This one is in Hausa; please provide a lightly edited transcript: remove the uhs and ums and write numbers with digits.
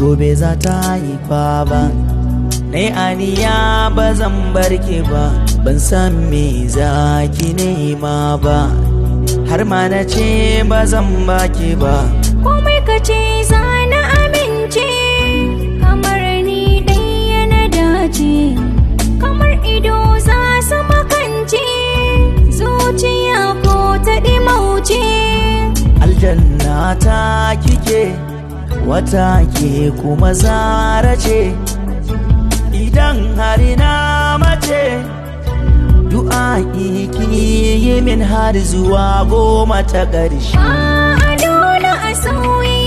Gobe za ta haifa ba. Nai aniya ba zan bar ki ba, ban san me za ki nema ba. Har ma na ce ba zan baki ba. Komai ka ce za na amince, kamar ni dai yana dace, kamar ido za su makance, zuciya ko ta ɗimauce. Aljanna ta kike, wata ke kuma zara ce. Idan har na mace, du'a'i ki yi min har zuwa 10 ta ƙarshe. A dole a sauyi.